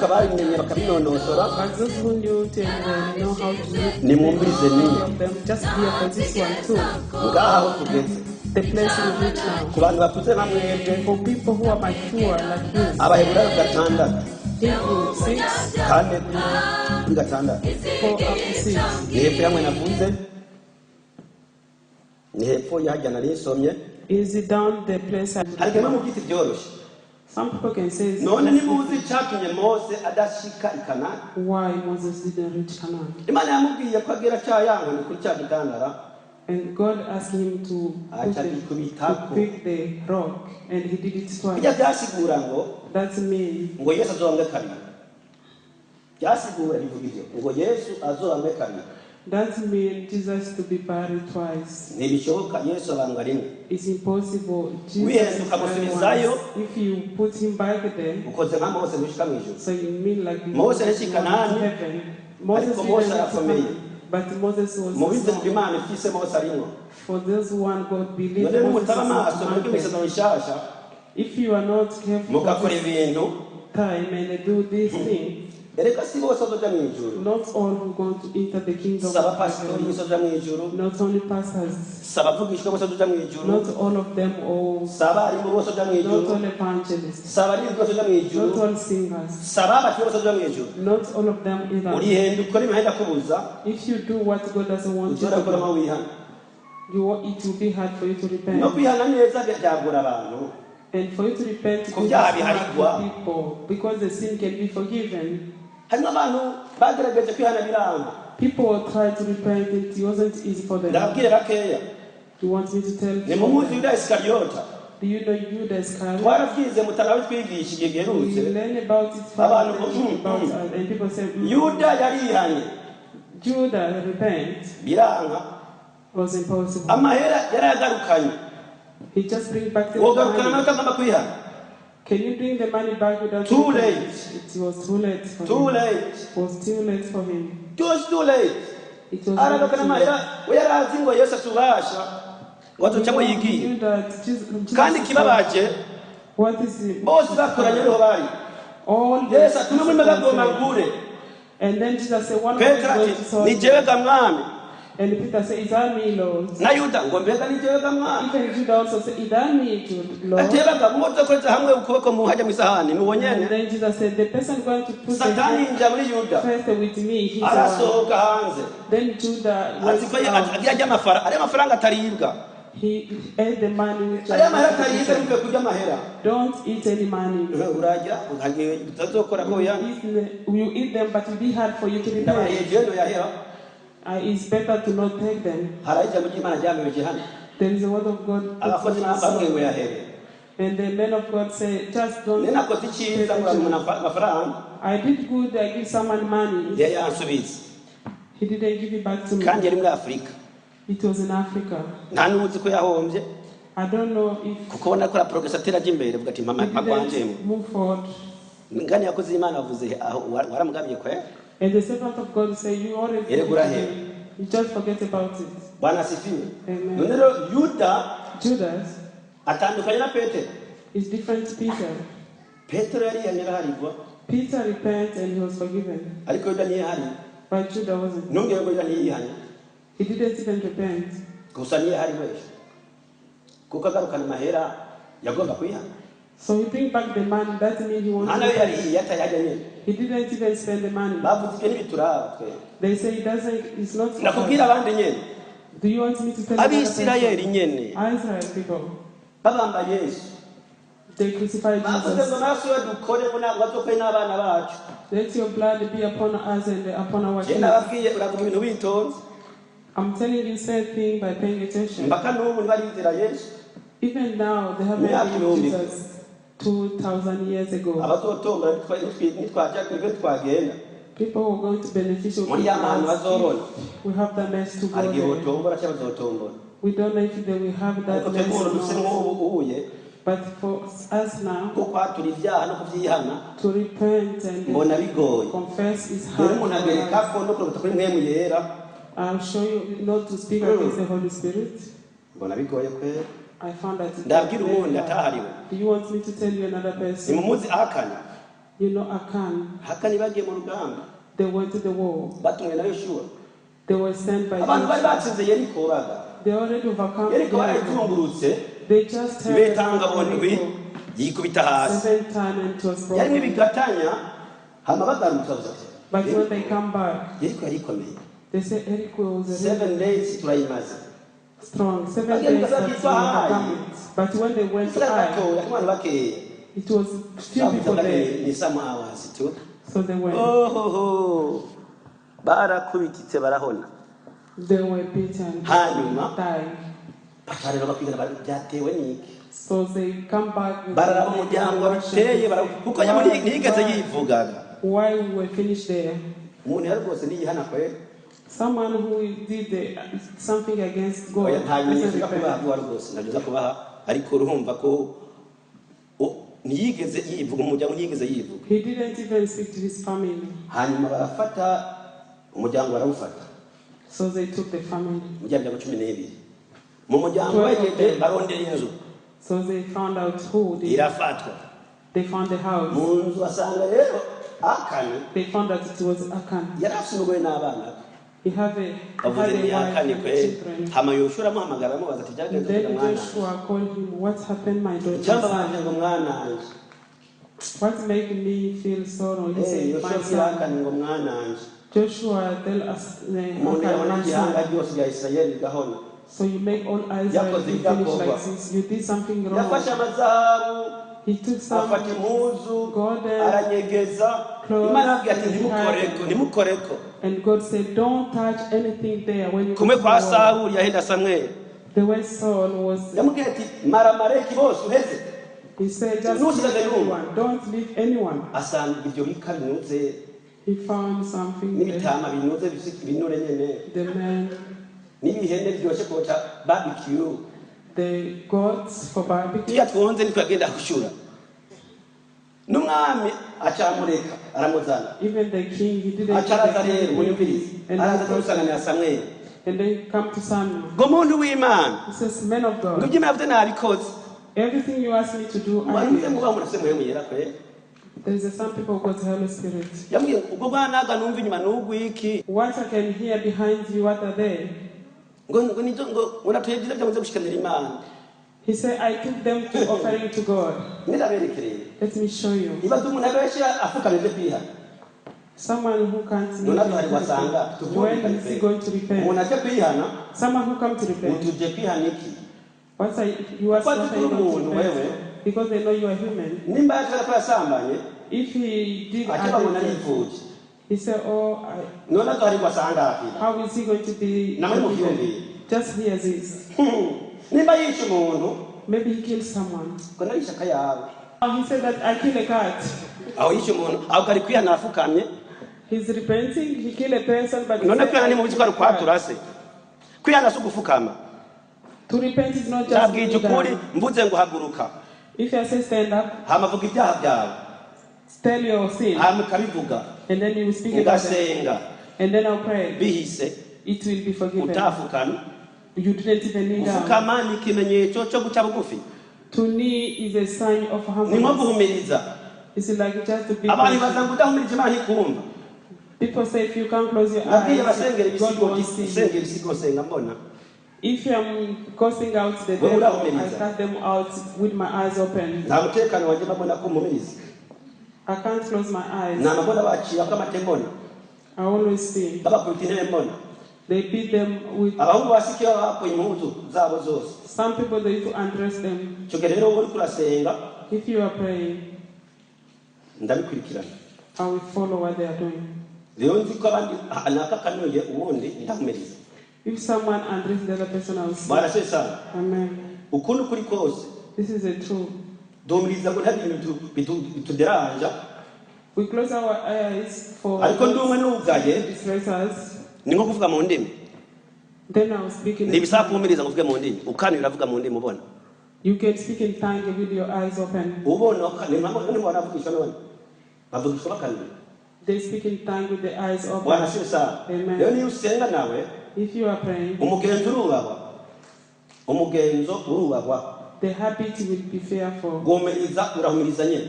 Ababimenye bakabinonosora, But those who knew it and they know how to read, nimwumvirize n'iyi. of them, just hear for this one too. Ngaha aho tugeze, The place we reach now. ku bantu bakuze nka mwebwe, For people who are mature like you, Abaheburayo 6, Hebrew 6, 4 kuri 6. 4 up to 6. Ni hepfo yamwe navuze, ni hepfo yahajya nari nsomye. Is it down the place? Hari igihe mu byiti byoroshye. Some people can say, it's None just nimuzi icyatumye Mose adashika i Kanani? Why Moses didn't reach Canaan. Imana yamubwiye ko agera cya yankoni kuri cya gitandara. And God asked him to, put Aca the, gikubitako. To pick the rock, and he did it Bijya twice. byasigura ngo That's mean ngo Yesu azobamwe kabiri. Byasigura bivuga ibyo ngo Yesu azobamwe kabiri. That mean Jesus to be buried twice. Ntibishoboka, Yesu abambwa rimwe. It's impossible. Jesus Wihenda is buried ukamusubizayo. once. If you put him back there, Ukoze nka Mose, ntushika mu ijuru. so you mean like you Mose you yashika went to nani? heaven. Moses Ariko didn't Mose reach arakomeye. Canaan, but Moses was Mu bizerwa strong. Imana ifise, Mose arimwo. For those one God believed, None Moses nimutaba is amaso among mureke them. imisezerano mishasha, If you are not careful mugakora for this ibintu, time and do this thing, erega si bose bazoja mu ijuru. not all who going to enter the kingdom Si of abapasitori heaven, bose bazoja mu ijuru, not only pastors, si abavugishwa bose bazoja mu ijuru, not all of them, or si abarimu bose bazoja mu not ijuru, all evangelists, si abaririmbyi bose bazoja mu ijuru, not all singers, si ababatiwe bose bazoja mu ijuru. Not all of them either. Urihenda ukora imihanda kubuza, If you do what God doesn't want you to uzorakuramo do, wihana. it will be hard for you to No repent. kwihana neza byagora abantu. And for you to repent, Ku it is byaha hard biharigwa. for people because the sin can be forgiven. Harimo abantu bagerageje kwihana biranga. People try to repent, it wasn't easy for them. Ndababwira bakeya. You want me to tell you? Nimumuzi Yuda Isikariyota? Do you know Judas Iscariot? Twarabyize mutanawe twigisha igihe We giherutse. learn about it from Abantu, about us, and people say, Yuda yarihanye, Judah repent biranga. Was impossible. Amahera yarayagarukanye. He just bring back the Wogarukana nawe money. utagomba kwihana? Can you bring the money back without Too repent? late. It was too late for Too him. late. It was too late for him. It was too late. It was Aragarukana really too late. amahera, we yarazi ngo Yesu atubasha ngo aducamo He yigiye. knew that Jesus Kandi ikibabaje, What is it? bose bakoranye niho bari. All the Yesu ati muri mwebwe ngure. And then Jesus said, one of them is Petero going ati to sell ni me. jewe ga mwami. And Peter said, "Is that me, Lord?" Na Yuda ngo mbega ni jewe ga mwami? Even Judah also said, "Is that me, Lord?" Ati baga muzokoreza hamwe ukuboko muhajya mu isahani ni uwo And nyene. then Jesus said, "The person going to put the Satani hand yinjira muri Yuda, first with me, he's the one." arasohoka hanze. Then Judah went Azi ko out. agiye arya amafaranga, ariya amafaranga ataribwa, He ate the money which ariya mahera I ataribwa, ntuve kurya amahera. Don't eat any money. Urajya ukagiye utazokora ko You wihana. you eat them, but it will be hard for you to Ndabaye repent. jewe yahera. It's better to not take them. Hari ijambo ry'Imana ryamebeje hano. There is a word of God. Abakozi bamwe ngo yahere. And the men of God say, just don't. Nari nakoze icyiza ngura umuntu amafaranga, I did good, I give someone money. yari yansubiza. He didn't give it back to me. Kandi yari muri Afurika. It was in Africa. Nta n'uzi ko yahombye, I don't know if kuko ubona ko progress atera ajya imbere, avuga ati mama he magwanjemo. didn't move forward. Ngani yakoze Imana avuze aho waramugabiye kwe. And the servant of God said, "You already Yere did gurahe. it. You just forget about it." Bwana asifiwe. Amen. None rero Yuda Judas atandukanye na Petero. is different to Peter. Petero yarihanye araharigwa, Peter repented and he was forgiven. ariko Yuda ntiyihariye. But Judah wasn't. Ntumbwire ngo Yuda ntiyihanye. He didn't even repent. Gusa ntiyihari wese, kuko agarukana amahera yagomba kwihana. So he bring back the money. That means he Nta wanted nayo to repent. yariye atayajya nyine. He didn't even spend the money. Bavuze ibyo ntibituraba twe. They say it doesn't, it's not for Ndakubwira us. abandi nyine. Do you want me to tell another person? Abisirayeli nyine Israel people, babamba Yesu, they crucified bavuze ngo Jesus. amaraso yo dukore ngo ntabwo azokore n'abana bacu. Let your blood be upon us and upon our Njye kids. nababwiye uravuga ibintu witonze. I'm telling you same thing by paying attention. Mpaka n'ubu ntibarizera Yesu. Even now, they haven't Imyaka believed ibihumbi. Jesus 2,000 years ago. Abazotombora nitwajya nibwo twagenda. People who are going to benefit will Muri ya mahano bazobona. if we have the mess to Hari go igihe there. botombora cyangwa bazotombora. We don't know if they will have that Ariko twebwe mess umuntu or dufite not. nk'ubu uhuye But for us now, ko kwatura ibyaha no kubyihana, to repent and mbona bigoye. confess is Rero hard umuntu for abereka us. ko no kuruta kuri mwemu yera. I'll show you not to speak against the Holy Spirit. Mbona bigoye kwera. I found that it Ndabwira was very uwundi hard. atahariwe. Do you want me to tell you another person? Nimumuzi Akani? You know Achan. Hakani bagiye mu rugamba They went to the war. batumwe na Yoshuwa. They were sent by Abantu bari Joshua. batsinze Yeriko baga They already overcome Yeriko Jericho. barayitungurutse They just heard betanga bondwi Jericho yikubita hasi seven times and it was yarimo broken. ibigatanya hama bagarutse bavuze ati, But when they come back, Yeriko yari ikomeye. they say Jericho was a 7 really days turayimaze. strong. 7 Bagenda days that we bakitwa Ai. overcome it. But when they went to Isaha Ai, gatoya abantu bakeya it was few bavuze people ngo there. ni some hours tu. So they went. Ohoho, barakubititse barahona. They were beaten, Hanyuma died. baca rero bakwigana bari byatewe n'iki. So they come back with Bararaba umuryango wabiteye kuko nyamara ntiyigeze yivugaga. Why we were finished there. Umuntu yari rwose niyihana kweri. Someone who did something against God Oya, nta bimenyetso doesn't nza kubaha repent. vuba rwose ntabyo nza kubaha ariko urumva ko ntiyigeze yivuga umuryango ntiyigeze yivuga. He didn't even speak to his family. Hanyuma barafata umuryango barawufata. So they took the family. Umuryango 12 mu muryango wegeje barondera inzu. So they found out who did. Irafatwa. They found the house. Mu nzu basanga rero Akani. They found that it was Achan. Yari afite umugore n'abana. He have a, he Bavuze had a ni wife Akani and kwe children. hama Yoshua aramuhamagara aramubaza ati And byagenze then gute mwana? Joshua called him, "What happened, my daughter? Icyamba banje ngo mwana wanje. What made me feel sorrow?" He Eh, said, Yoshua "My abwira son." Akani ngo mwana wanje. Joshua tell us, Umuntu Achan, yabona my igihanga son. ryose rya Isirayeli rigahona. So you make all Israel Yakoze to finish ibidakorwa. like this. You did something wrong. Yafashe amazahabu He took some afata impuzu golden aranyegeza. clothes Imana arababwira ati and ntimukoreko hid. ntimukoreko. And God said, "Don't touch anything there." When you go Kumwe to kwa the world. Sawuli yahenda Samweli. The way Saul was, Yamubwiye ati mara Amaleki bose uheze. he said, "Just Nusigaze leave yumva. anyone. Don't leave anyone." Asanga ibyo bika binuze He found something there. n'ibitama binuze bifite ibinure nyene The man, n'ibihene biryoshye kota barbecue. the gods for barbecue. Turiya twonze niko yagenda gushura n'umwami acamureka aramuzana. Even the king, he didn't. Aca araza give the rero king munyumvirize And, araza he brought- gusanganira Samweli and then come to Samuel. ngo muntu w'Imana He says, "Man of ngo God, ibyo Imana yavuze nabikoze. everything you ask me to do, I Muze did." muba murase muhemu yera kwe. There is some people who got the Holy Spirit. Yambwiye ngo ubwo bwanaga numva inyuma n'ugwiki What I can hear behind you, what are they? ngo ngo nizo ngo ngo natuye byiza byanze gushikanira Imana. He said, "I took them to offering to God." Niraberekereye. Let me show you. Ibaze umuntu abesha afukamije kwihana. Someone who can't None duhari make wasanga it. When is he going to umuntu repent? aje kwihana Someone who come to repent. utuje kwihana iki? What are you ask Kwa what are you going to umuntu repent wewe. for? Because they know you are human. Nimba yashaka ko yasambanye If he did aca babona adultery, yivuje. he said, "Oh, None duhari wasanga afira. how is he going to be Namwe forgiven?" muvyumvire. Just hear this. Nimba yishe umuntu Maybe he killed someone. ngo narishe akayawe. He said that I killed a cat. Aho yishe umuntu aho ari kwihana afukamye. He's repenting. He killed a person, but he None said, kwihana "I ni mubizi ko ari killed a cat." ukwatura se. Kwihana si ugufukama. To repent is not just Nabwije kneel ukuri down. mvuze ngo haguruka. If I say stand up, Hama vuga ibyaha byawe. tell your sin, Hama ukabivuga. and then you will speak about it. Ugasenga And then I'll pray. bihise It will be forgiven. utafukamye. You didn't even kneel down. Gufukama ni ikimenyetso cyo guca bugufi. To knee is a sign of Ni nko humbleness. guhumiriza. It's like just to be Abantu patient. baza ngo udahumirije Imana ntikumva. People say if you can't close your Nabwiye eyes, abasengera God ibisigo won't see you. usengera ibisigo nsenga mbona. If I'm cursing out the Wewe devil, I urahumiriza. cast them out with my eyes open. Nta mutekano wanjye mbona ko mpumiriza. I can't close my eyes. Nta mbona bacira ko amate mbona. I always see. Babakubita intebe mbona. They beat them with Abahungu ba Sikiwa bakuye impuzu zabo zose. some people they used to undress them. Icyo gihe rero wowe uriko urasenga If you are praying, ndabikurikirana. I will follow what they are doing. Rero nzi ko abandi nakakanuye ubundi ndahumiriza. If someone undresses the other person, I will see. Bwana sana. Amen. Ukundi ukuri kose This is the truth. duhumiriza ngo ntihagire ibintu bituderanja. We close our eyes for Ariko ndumwe nugaye to distress us. ni nko kuvuga mu ndimi. Then I will speak in Ntibisaba kuhumiriza ngo uvuge mu ndimi. Ukanuye uravuga mu ndimi ubona. You can speak in tongue with your eyes open. Ubona ni mpamvu bavugishwa none. Bavugishwa bakanuye. They speak in tongue with the eyes Bwana open. siwe sana. Amen. Rero niyo usenga nawe If you are praying, umugenzo urubahwa. Umugenzo urubahwa. the habit will be fearful. Guhumiriza urahumiriza nyine.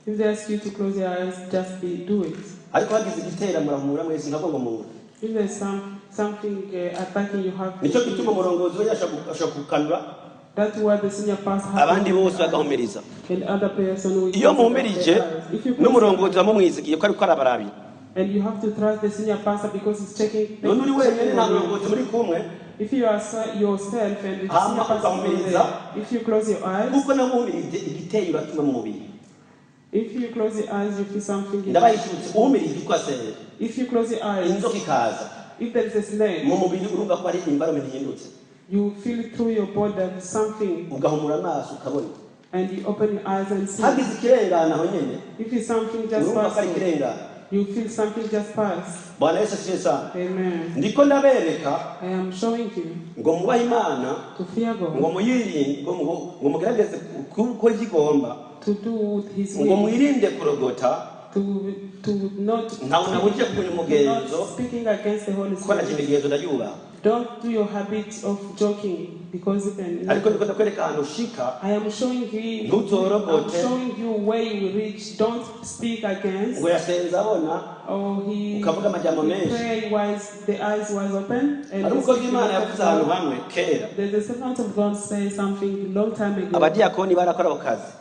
If they ask you to close your eyes, just do it. Ariko hagize igitera murahumura mwese nkavuga ngo mumure. If there's something attacking you, have to Nicyo do gituma it. Umurongozi we ashobora gukanura, That's what the senior pastor has. Abandi bose bagahumiriza. And other person will Iyo close muhumirije their eyes. If you close n'umurongozi wamumwizigiye ko ariko arabarabira. And you have to trust the senior pastor because he's checking. None uri wenyine nta Checking on you. murongozi muri kumwe, If you are yourself and the Hama senior pastor is not ugahumiriza. there, if you close your eyes, kuko nawe uhumirije igiteye uratuma mu mubiri. If you close your eyes, you feel something. Ndabahishutse uhumirije uko asenga, If you close your eyes, inzoka ikaza if there is a snake, mu mubiri urumva ko hari environment ihindutse. You feel through your body that something, Ugahumura amaso ukabona. And you open your eyes and see. Hagize ikirengana aho nyene, If it's something just urumva ko ari passed, ikirengana. You feel something just pass. Bwana Yesu asifiwe sana. Amen. Ndiko ndabereka I am showing you ngo mubahe Imana, to fear ngo God, muyirinde, ngo mugerageze gukora icyo igomba, to do with His ngo will, mwirinde kurogota. to not, Ntawe nabujije kumenya umugenzo, not speaking against the Holy kuko naje Spirit. imigenzo ndayubaha. Don't do your habit of joking because you can. Ariko ndiko ndakwereka ahantu ushika. I am showing you. Ntuzorogote. I'm showing you where you will reach. Don't speak against. Ngo yasenze abona, Or he, ukavuga amajambo he menshi. pray was the eyes was open. And Hari he umukozi speaking w'Imana out of yavuze ahantu God. hamwe kera. There's a servant of God say something long time ago. Abadiyakoni barakora ako kazi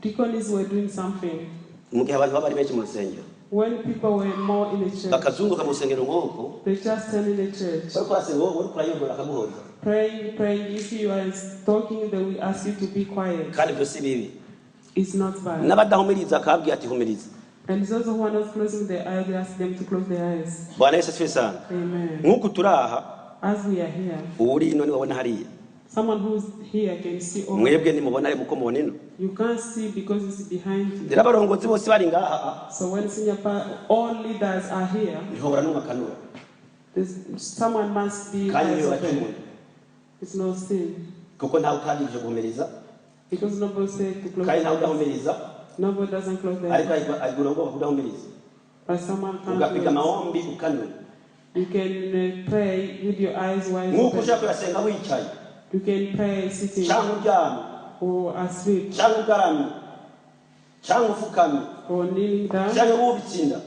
Deacons were doing something mu gihe abantu baba ari benshi mu rusengero, when people were more in the church. Bakazunguka mu rusengero nk'uko They just stand in the church, bariko barasenga, wowe uriko urayobora akaguhoza. Praying, praying. If you are talking, they will ask you to be quiet. Kandi ibyo si bibi. It's not bad. N'abadahumiriza akababwira ati humiriza. And those who are not closing their eyes, they ask them to close their eyes. Bwana Yesu asifiwe sana. Amen. Nk'uku turi aha, As we are here, uwuri ino niwabona hariya. Someone who's here can see over. Mwebwe ntimubona ari muko mubona ino. You can't see because it's behind you. Rero abarongozi bose bari ngaha, So when senior all leaders are here, ntihobora n'umwe akanura. There's, someone must be Kandi eyes niyo open. bacumura, It's no sin. Kuko ntawe utangirije guhumiriza, Because nobody said to close kandi their ntawe eyes. udahumiriza, Nobody doesn't close their ariko eyes. arigura ubwoba kudahumiriza, But someone can't ugapiga do it. amahombi ukanura. You can pray with your eyes wide Nk'uko open. ushaka kuyasenga wicaye, You can pray sitting cyangwa uryamye, or asleep cyangwa ugaramye, cyangwa ufukamye, or kneeling down. Cyangwa wubitse inda,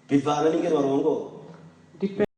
bivana n'ingene warongora. Depends.